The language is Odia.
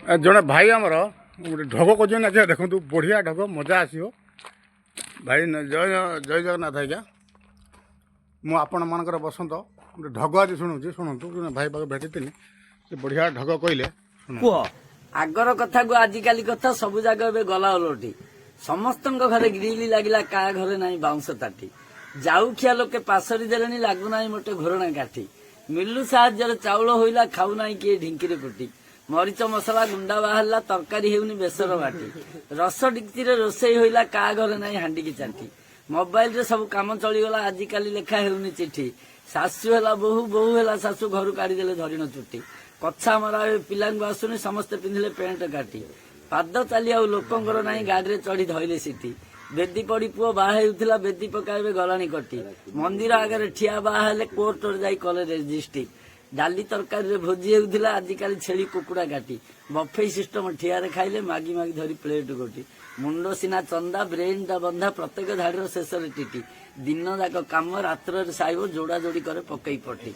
ଜଣେ ଭାଇ ଆମର ଗୋଟେ ଢଗ କହୁଛନ୍ତି ଆଜ୍ଞା। ଦେଖନ୍ତୁ, ବଢ଼ିଆ ଢଗ, ମଜା ଆସିବ। ଭାଇ, ଜୟ ଜୟ ଜଗନ୍ନାଥ ଆଜ୍ଞା। ମୁଁ ଆପଣମାନଙ୍କର ବସନ୍ତ ଗୋଟେ ଢଗ ଆଜି ଶୁଣୁଛି, ଶୁଣନ୍ତୁ। ଜଣେ ଭାଇ ପାଖରେ ଭେଟିଥିଲି, ସେ ବଢ଼ିଆ ଢଗ କହିଲେ, ଶୁଣନ୍ତୁ। କୁହ, ଆଗର କଥାକୁ ଆଜିକାଲି କଥା ସବୁ ଜାଗା ଏବେ ଗଲା ଓଲଟି। ସମସ୍ତଙ୍କ ଘରେ ଗ୍ରିଲି ଲାଗିଲା, କାହା ଘରେ ନାହିଁ ବାଉଁଶ ତାଟି। ଯାଉ ଖିଆ ଲୋକେ ପାଶରି ଦେଲେଣି, ଲାଗୁନାହିଁ ମୋଟେ ଘୋରଣା କାଠି। ମିଲୁ ସାହାଯ୍ୟରେ ଚାଉଳ ହୋଇଲା, ଖାଉନାହିଁ କିଏ ଢିଙ୍କିରେ କୁଟି। ମରିଚ ମସଲା ଗୁଣ୍ଡା ବାହାରିଲା, ତରକାରୀ ହେଉନି ବେସର ବାଟି। ରସ ଡିକ୍ଚିରେ ରୋଷେଇ ହୋଇଲା, କାହା ଘରେ ନାହିଁ ହାଣ୍ଡିକି ଚାଟି। ମୋବାଇଲରେ ସବୁ କାମ ଚଳିଗଲା, ଆଜିକାଲି ଲେଖା ହେଉନି ଚିଠି। ଶାଶୁ ହେଲା ବୋହୂ, ବୋହୂ ହେଲା ଶାଶୁ, ଘରୁ କାଢିଦେଲେ ଧରିଣ ଚୁଟି। କଛା ମରା ଏବେ ପିଲାଙ୍କୁ ଆସୁନି, ସମସ୍ତେ ପିନ୍ଧିଲେ ପ୍ୟାଣ୍ଟ କାଟି। ପାଦ ଚାଲି ଆଉ ଲୋକଙ୍କର ନାହିଁ, ଗାଡିରେ ଚଢି ଧଇଲେ ସିଟି। ବେଦି ପଡି ପୁଅ ବାହା ହେଉଥିଲା, ବେଦି ପକାଇବେ ଗଲାଣି କଟି। ମନ୍ଦିର ଆଗରେ ଠିଆ ବାହା ହେଲେ, କୋର୍ଟରେ ଯାଇ କଲେ ରେଜିଷ୍ଟ୍ରି। ଡାଲି ତରକାରୀରେ ଭୋଜି ହେଉଥିଲା, ଆଜିକାଲି ଛେଳି କୁକୁଡ଼ା କାଟି। ବଫେଇ ସିଷ୍ଟମ, ଠିଆରେ ଖାଇଲେ ମାଗି ମାଗି ଧରି ପ୍ଲେଟ ଗୋଟି। ମୁଣ୍ଡ ସିନା ଚନ୍ଦା, ବ୍ରେନଟା ବନ୍ଧା, ପ୍ରତ୍ୟେକ ଧାଡ଼ିର ଶେଷରେ ଟିଟି। ଦିନ ଯାକ କାମ, ରାତ୍ରରେ ସାଇବ, ଯୋଡା ଯୋଡି କରେ ପକେଇ ପଟି।